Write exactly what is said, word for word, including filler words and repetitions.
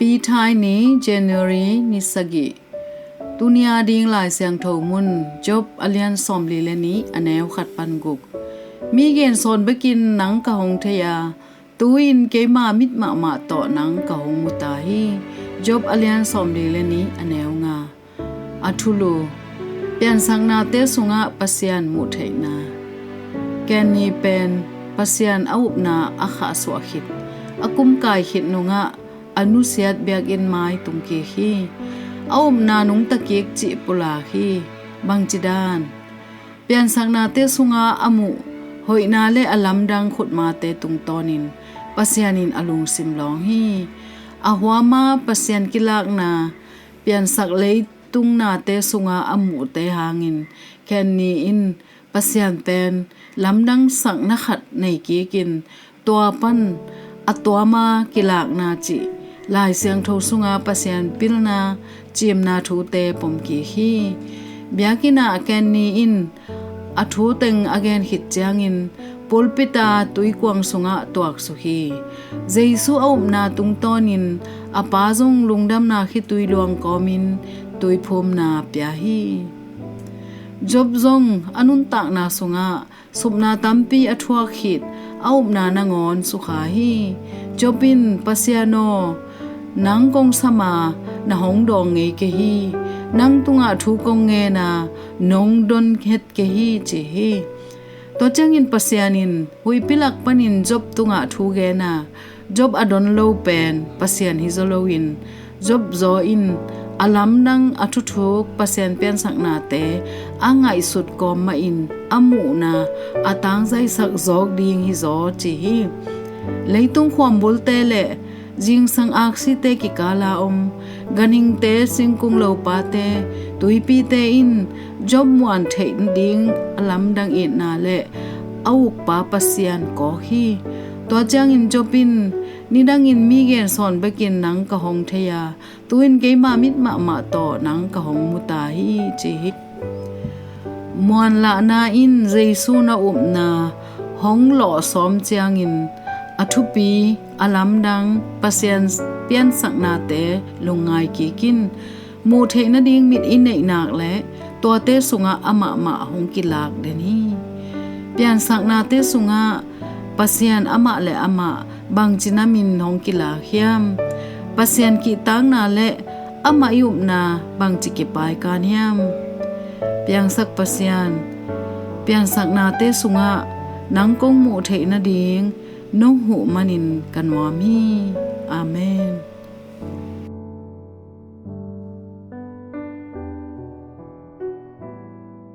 Pi Thai ni, January ni sagih. Tuni a ding Lai Siangtho mun, Job a lian sawmli le nih, a neu khat pan guk. Mi gensawn bekin nang ka hong thei a, tu-in keima mit mahmah tawh nang ka hong mu ta hi. Job a lian sawmli le nih, a neu nga. A thulu: Piansaknate sungah Pasian muh theihna. Kenny pen Pasian a upna a khahsuah khit, a kumkai khit nungah a nusiat biakinn mai tungkik hi. A upna nungta kik cih pulak hi. Bangci dan? Piansaknate sunga a muh hoihna le a lamdang khutmate tungtawnin Pasian in a lungsim lawng hi. A huama Pasian kilakna, piansak leitung nate sunga a muhte hangin Kenny in Pasian pen lamdang sakna khat nei kikin, tua pan a tuama kilakna cih Lai Siangtho sunga Pasian pilna, ciimna thute pom kik hi. Biakinn ah Kenny in a thu teng a gen khit ciangin pulpit a tuikuang sungah tuaksuk hi. Jesu a upna tungtawnin a pa zong lungdamna khitui luang kawmin tuiphumna pia hi. Job zong a nuntakna sungah supna tampi a thuak khit, a upna nangawn sukha hi. Job in, Pasian aw, nang kong sam a, na hong dawng ngei kei hi. Nang tungah thu kong ngen a, nong don het kei hi, ci hi. Tua ciangin Pasian in huihpi lak panin Job tungah thu gen a, Job a don lo pen Pasian hi zaw loin, Job zaw in a lamdang, a thuthuk, Pasian piansaknate a ngaihsut kawm mahin a muhna a tangzaisak zawk ding hi zaw, ci hi. Leitung khuambulte le zingsang aksite kikala om ganhingte, singkung lopate, tuipite in Job muan theih ding a lamdang itna le a ukpa Pasian kawk hi. Tua ciangin Job in, nidangin mi gensawn bekin nang ka hong thei a, tu-in keima mit mahmah tawh nang ka hong mu ta hi, ci hi. Muanlahna in Jesu na upna hong lawhsawm ciangin a thupi, a lamdang, Pasian piansaknate lungngai kikin, muh theih nading mit i neih nak le tuate sungah amah mah hong kilak den hi. Piansaknate sungah Pasian amah le amah bangci namin hong kilak hiam? Pasian kihtakna le amah i upna bangci kipaikan hiam? Piangsak Pasian, piansaknate sungah nang kong muh theih nading nong huh manin ka nuam hi. Amen.